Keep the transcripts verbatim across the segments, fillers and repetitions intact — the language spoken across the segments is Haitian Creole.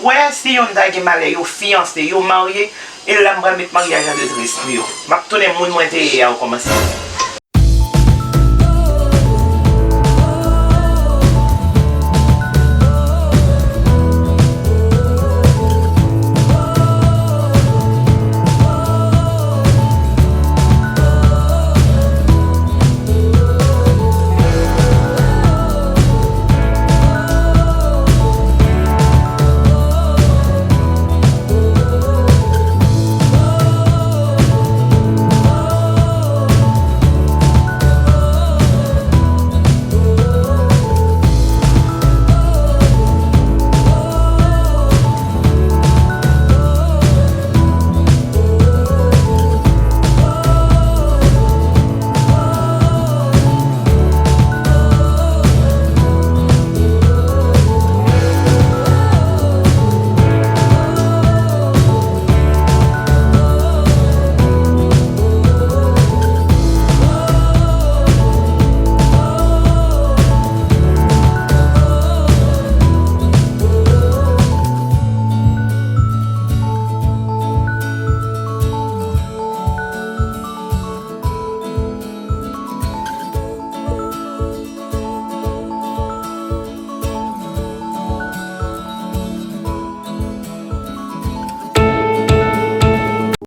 Wè, si yonn ta gen malè, yo fiyanse, yo marye, e la m pral met maryaj la de tres pou yo. M ap tounen moun mwen te ye a okòmansman.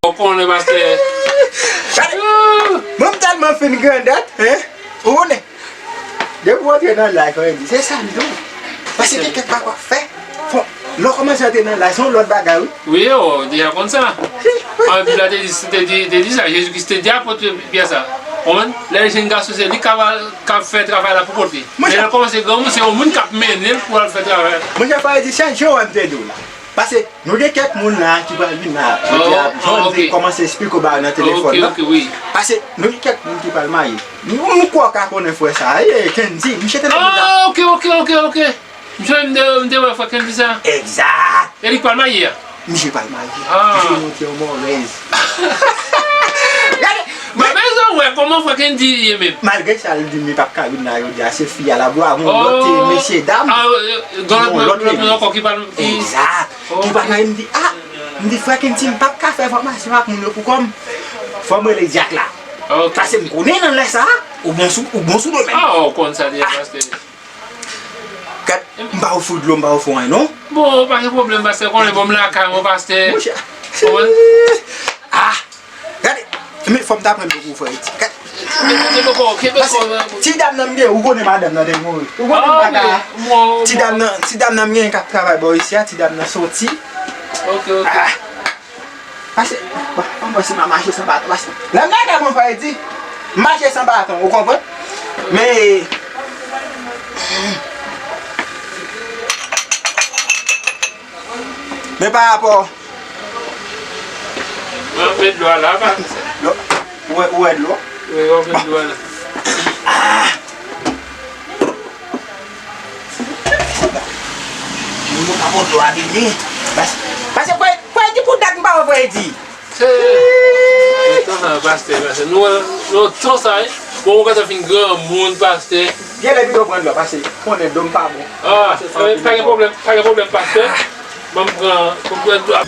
Ou konnen, pastè. Gade, mwen m tèlman fin grandèt, hein? Ou konnen? Depi w antre nan laj, frè Edi, se sa m di w. Paske gen kèk bagay w ap fè. Fò, lè w kòmanse antre nan laj, se yon lòt bagay, wi. Wi, ou deja konn sa. An, Bib la te di, te di, te di sa, Jezi Kris te di apot Pyè sa. Ou konprann? Lè jèn gason se li k ap, k ap fè travay la pou kont li. Men lè l kòmanse granmoun, se yon moun k ap mennen l pou al fè travay la. Monchè, frè Edi, se jan w wè m te di w la. Paske nou gen kèk moun la ki pral vin la jodi a, jan m te kòmanse esplike w ba yo nan telefòn nan. Paske nou gen kèk moun ki pral marye. Nou, nou kwè w ka konnen frè sa a, e, Kendy, misye te nan bouda. Ah, ok, ok, ok, ok. Misye, m te, m te wè frè Kendy sa. Egzat. E li k pral marye a? Misye pral marye. Ah. Misye monte yon mòvèz. Gade, mwen bezwen wè kòman frè Kendy ye menm. Malgre sa, l di m li p ap ka vin la jodi a, se fi a l ap vwa, gon lòt mesye dam. Ah, gon lòt, lòt moun ankò ki pral, ki... Egzat. Ki pral marye, m di, ah, m di, frè Kendy, m p ap ka fè fòmasyon ak moun yo pou kò m. Fò m rele dyak la. Ok. Paske m konnen nan lè sa a, ou bon sou, ou bon sou domèn. Ah, ou konn sa deja, pastè. Gad, m pa ofri w dlo, m pa ofri w anyen, non. Bon, pa gen pwoblèm, pastè. Konnen bon, m lakay mwen, pastè. Monchè. Konprann? Ah! Gade, men fò m ta pran dlo pou frè Edi. Gade. Kenbe kò, kenbe kò. Ti dam nan m gen, ou konnen madanm nan te mouri. Ou konnen m pa ka. Ti dam nan, ti dam nan m gen k ap travay bò isi a, ti dam nan soti. Ok, ok. Ah. Pase, bon, bon, bon, si m a mache san baton, pase. Lè m nan kay mwen, frè Edi, m mache san baton, ou konprann? Men, men pa rapò. Mwen met dlo a la, pa. Dlo, ou wè, ou wè dlo? Wi, w ap met dlo a la. Ah! Moun yo ka pot dlo a vini. Pas-, pase frè, frè Edi pou dat m pa wè frè Edi. Se, pastè, pastè. Nou, nou, tan sa, wi. Bon, ou gentan fin granmoun, pastè. Genlè pito pran dlo, pase konnen do m pa bon. Ah, pa gen pwoblèm, pa gen pwoblèm, pastè. Ban m pran, ban m pran dlo.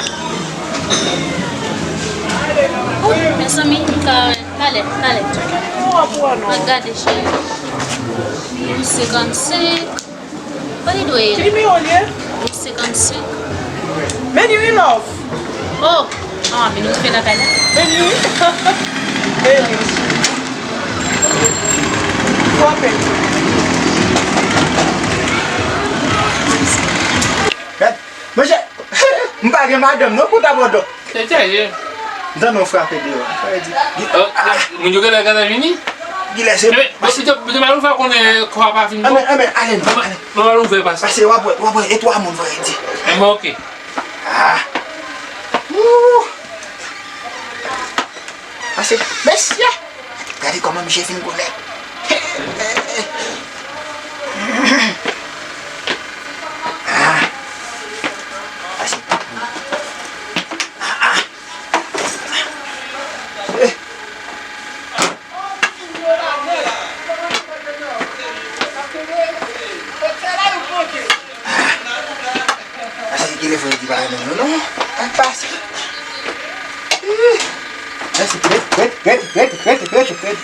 Oh, mezanmi, m ka, talè, talè. Mwen gade, cheri. Senkannsenk. Kote dwe ye? Ki nimewo l ye? Senkannsenk. Vini wi, love. Oh! Ah, men nou rive nan kay la. Vini wi. Vini. Frape. Gad, monchè, m pa gen madanm non pou ta pran dlo. Se serye. M tande yon frape deyò a. Frè Edi. Oh, ah, moun yo genlè gentan vini? Genlè se... Enben, pito, pito m al ouvè konnen kò a pa fin bon. Enben, enben, ale non, ale. Mwen al ouvè, pastè. Pase w ap wè, w ap wè, e twa moun, frè Edi. Enben, ok. Ah. Wouh. Pase, mesye. Gade kòman misye fin konnen. Ah. Pase. Ah, ah. Pase, Telefòn di pa renmen nou non. Ak pase. Ih. Mèsi. Rete, rete, rete, rete, rete, rete,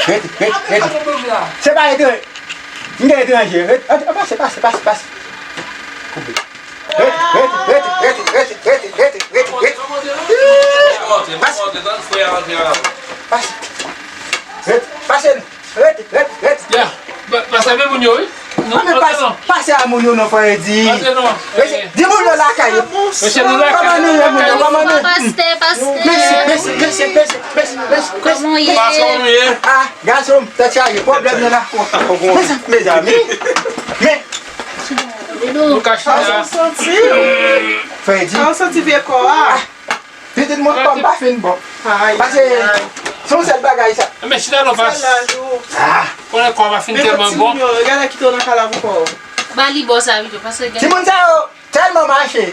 rete, rete, rete, rete, rete. Se pa etranje. M gen etranje. Rete, an, an, pase, pase, pase, pase. Koupe. Rete, rete, rete. Ih. Pase. Pase. Rete, pase. Rete, rete, rete. Ya, pa- pase men moun yo, wi. Non, antre non. Pase a moun yo non, frè Edi. Antre non. Mesye, di moun yo lakay yo. Mesye, nou lakay. Kòman nou ye, moun yo? Kòman nou? Pastè, pastè. Mèsi, mèsi, mèsi, mèsi, mèsi, mèsi, mèsi. Kòman w ye? Pastè, kòman nou ye? Ah, gason, tèt chaje, pwoblèm nan la. Mezanmi, mezanmi. Men. Nou ka chita. Sa w santi? Frè Edi. Sa w santi vye kò a? Ah. Pitit mwen, kò m pa fin bon. Ay, pase, ay, ay. Se yon sèl bagay sa. Men chita non pas. Sèl laj ou. Ah. Konnen kò pa fin tèlman bon. Men timoun yo, gade kite w nan kalav ou kò. Ba li bò sa pito, paske gen timoun sa yo tèlman mache.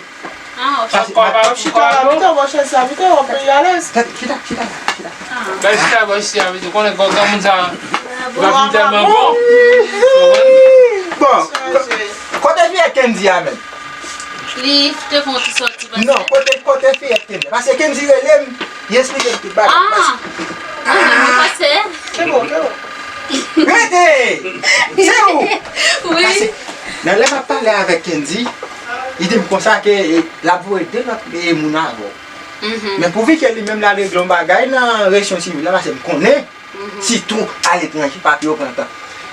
Ah, ok. Sa se kò pa fin bon. Chita la, pito, bò chèz sa, pito, w ap pi alèz. Chita, chita la, chita. Ah. Ba chita bò chita pito, konnen kò granmoun sa. Li pa fin tèlman bon. Bon, kote fi a Kendy a menm? Li te fè yon ti sòti. Non, kote, kote fiyèt Kendy? Paske Kendy rele m, li esplike m tout bagay. Ah! Ah, pastè. Se bon, se bon. Rete! Se ou! Wi. Paske nan lè m ap pale avèk Kendy, li di m konsa ke, e, l ap voye de lòt, e, moun avè w. Mhm. Men pouvi ke li menm l al regle yon bagay nan rejyon sivil la, paske m konnen. Mhm. Sitou aletranje, papye yo pran tan.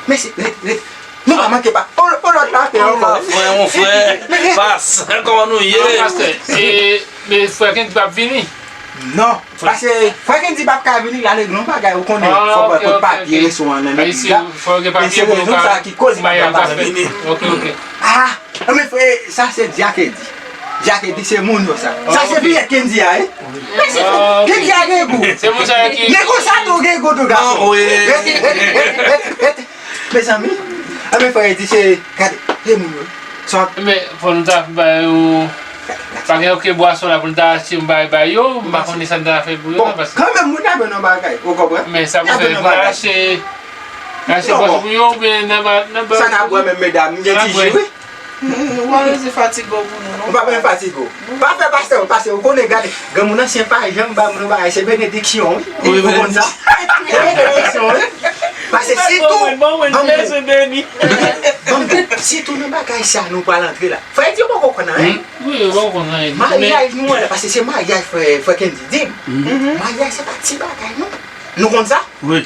Mesye, rete, rete. Nou pa manke pa. On, on lòt papye ankò. On lòt frè, on frè. Pastè, kòman nou ye? Non, pastè, e, men frè Kendy p ap vini. Non, paske frè Kendy p ap ka vini, l al regle yon bagay, ou konnen, fòk mwen pot papye reso an nan legliz la. E se rezon sa ki koz li p ap ka vini. Ok, ok. Ah, men frè, sa se Dyak Edi. Dyak Edi se moun yo sa. Sa se fiyèt Kendy a, wi. Kendy a gen gou. Se moun sa ki... Nèg konsa tou gen gou tou gason. Rete, rete, rete, rete, rete. Mezanmi, a men frè Edi se, gade, se moun yo. Sa... Men fò nou ta bay yo, pa gen okenn bwason la pou nou ta achte yon bagay bay yo, m pa konnen sa n ta fè pou yo non, paske kanmenm moun ap jwenn yon bagay, ou konprann? Men sa pou fè pou n achte, n achte bwason pou yo, oubyen n ap, n ap... Sa n ap bwè menm, medam, m gen ti ji, wi. Ou pa bezwen fatige w pou nou, non. Ou pa bezwen fatige w. Pa fè pastè, pastè, ou konnen, gade, granmoun ansyen pa janm ba moun bagay, se benediksyon, wi. Ou konn sa? Se benediksyon, wi. Pastè, sitou, ban m di w, sitou nan bagay sa nou pral antre la. Frè Edi, ou poko konn anyen. Wi, ou poko konn anyen. Maryaj nou an la, pastè, se maryaj frè, frè Kendy di m. Maryaj se pa ti bagay, non. Nou konn sa? Wi.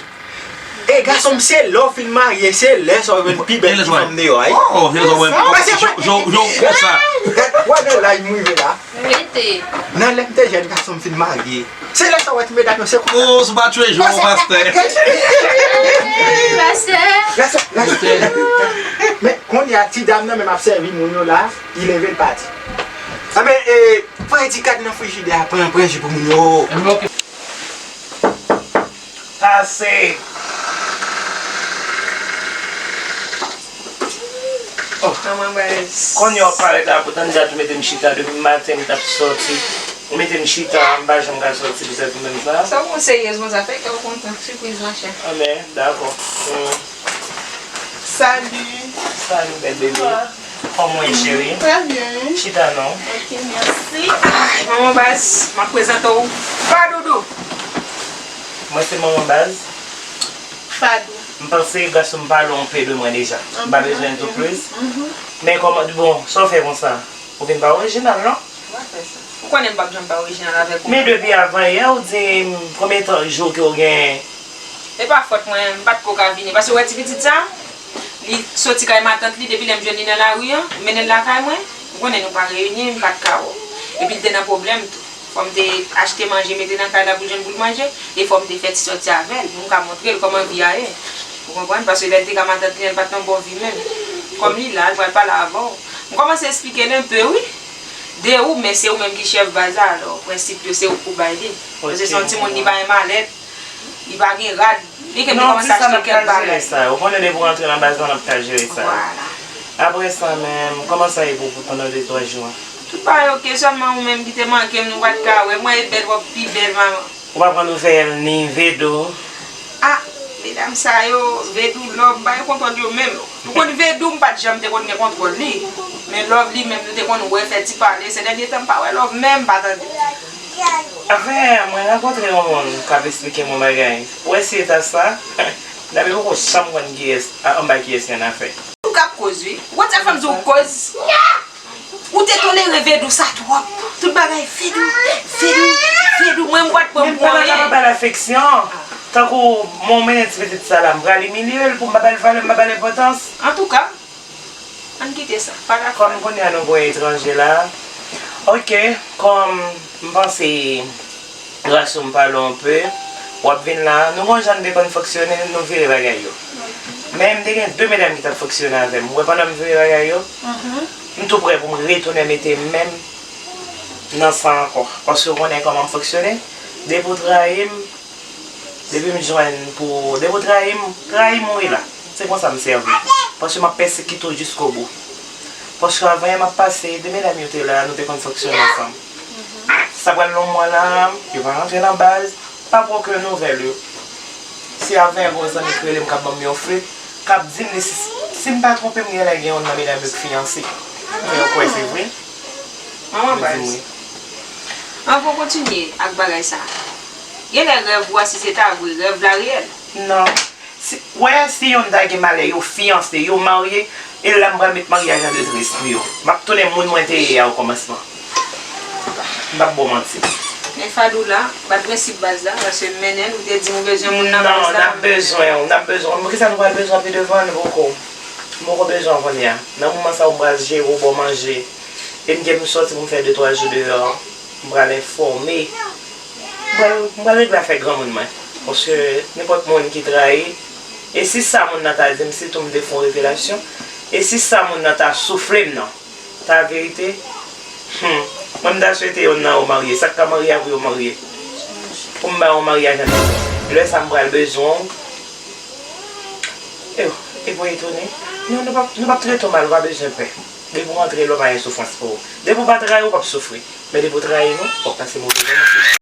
E gason m, se lè w fin marye, se lè sa w jwenn pi bèl ti fanm deyò a, wi. Oh, se lè sa w wè. Jan w konsa. Gad, wè nan laj m rive la. Rete. Nan lè m te jèn, gason m fin marye. Se lè sa w wè ti medam yo, se konsa. Oh, sou pa tchwe jou, pastè. Pastè. Pastè. Men, kounye a, ti dam nan menm ap sèvi moun yo la, li leve l pati. Anben, e, frè Edi, gad nan frijidè a, pran, pran ji pou moun yo. Enben, ok. Pase. Oh. Manman baz. Kounye a w ap parèt la, poutan dat ou mete m chita depi maten m t ap sòti. Ou mete m chita, m pa janm ka sòti poutèt ou menm sa. Sa w pran seryez konsa, fè kè w kontan, sipriz machè. Anben, dakò. Hmm. Salut. Salut, bèl bebe. Kòman w ye, cheri? Très bien. Chita non. Ok, mèsi. Ay, manman baz, m ap prezante w Fadoudou. Mwen se manman baz. Fadou. M panse gason m pale yon pe de mwen deja. M pa bezwen di w plis. Men kòman, bon, sa w fè konsa? Ou vin pa orijinal, non? Ou pa fè sa. Ou konnen m p ap janm pa orijinal avèk ou. Men depi avan yè, ou di m konbyen tan, jou ke w gen? E pa fòt mwen, m pa t ko ka vini. Paske w wè ti pitit sa, li soti kay matant li, depi lè m jwenn li nan lari an, m mennen l lakay mwen. Ou konnen nou pa reyini, m pa t ka wè w. Epi l te nan pwoblèm tou. Fò m te achte manje, mete nan kay la pou l jwenn pou l manje. E fò m te fè ti sòti avè l, pou m ka montre l kòman vi a ye. Ou konprann? Paske lè l te ka matant li an, l pa t nan bon vi menm. Kòm li la, l pral pale avè w. M kòmanse esplike l enpe, wi. De ou, men se ou menm ki chèf baz la, alò, prensip yo, se ou k pou bay li. Paske se yon timoun, li pa gen malèt, li pa gen rad, li gen kòmanse achte kèk bagay. Sa, ou konnen depi w antre nan baz la, n ap ka jere sa. Vwala. Apre sa menm, kòman sa ye pou, pou pandan de twa jou an? Tout bagay oke, sèlman ou menm ki te manke m, nou pa t ka wè. Mwen e bèl, w ap pi bèl, manman. Ou pa pran nouvèl ni Vedo? Ah, Medam sa yo, Vedou, Love, m pa gen kontwòl yo menm. Ou konn Vedou, m pa t janm te konn gen kontwòl li. Men Love li menm, nou te konn wè, fè ti pale. Sè dènye tan, m pa wè Love menm, m pa tande. Anfen, mwen rankontre yon moun k ap esplike m yon bagay. Ou wè si eta sa, n ap poko janm konn kiyès, a, anba kiyès li annafè. Ou k ap koz, wi. Ou konn sa k fè m di w koz? Ou te tolere Vedou sa twòp. Tout bagay Vedou, Vedou, Vedou. Mwen, m pa t pran pou anyen. Menm pa kapab ba l afeksyon. Tankou mwen, m mennen ti pitit sa la, m pral imilye l pou m pa ba l valè, m pa ba l enpòtans. Antouka, ann kite sa. Pa dakò. Kòm kounye a nou gen yon etranje la. Oke, kòm m panse Gras ou m pale w anpe, w ap vin la, nou gon jan n te konn fonksyone, nou vire bagay yo. Men m te gen de medam ki t ap fonksyone avè m. Ou wè pandan m vire bagay yo, m tou prè pou m retounen mete men m nan sa ankò. Paske w konnen kòman m fonksyone. Depi w trayi m, depi m jwenn pou, depi w trayi m, trayi m wi la. Se konsa m sèvi. Paske m ap pèsekite w jiskobou. Paske avan yè m ap pase, de medam yo te la, nou te konn fonksyone ansanm. Sa pral yon mwa la, yo pa rantre nan baz, pa pran okenn nouvèl yo. Se avan yè gon zanmi k rele m k ap ban m yon flit, k ap di m li si, si m pa twonpe m genlè gen youn nan medam yo k fiyanse. Men yo kwè se vre. Manman baz. Anvan w kontinye ak bagay sa, genlè rèv ou a si se ta vre, rèv la reyèl. Non. Si, wè, si yonn ta gen malè, yo fiyanse, yo marye, e la m pral met maryaj an detrès pou yo. M ap tounen moun mwen te ye a okòmansman. M p ap ba w manti. Men Fadou la, bat prensip baz la, paske m mennen l, ou te di m ou bezwen moun nan baz la. Non, n ap bezwen w, n ap bezwen w. Poukisa nou pral bezwen pi devan, nou poko, nou poko bezwen w kounye a. Nan moman sa a, ou pral jere, ou ba w manje. E m gen pou m sòti pou m fè de twa jou deyò, m pral enfòme. M pral, m pral regle afè granmoun mwen. Paske nenpòt moun ki trayi, e si sa moun nan ta di m, sitou m te fè yon revelasyon, e si sa moun nan ta soufle m nan, ta verite, hmm, mwen m ta swete yonn nan yo marye. Sa k ka marye a pou yo marye. Pou m ba yo yon maryaj an detrès. Lè sa m pral bezwen w. E, e pou etone. Non, nou p ap, nou p ap trete w mal, ou pa bezwen pè. Depi w antre la, pa gen soufrans pou ou. Depi w pa trayi, ou p ap soufri. Men depi w trayi nou, w ap pase move moman.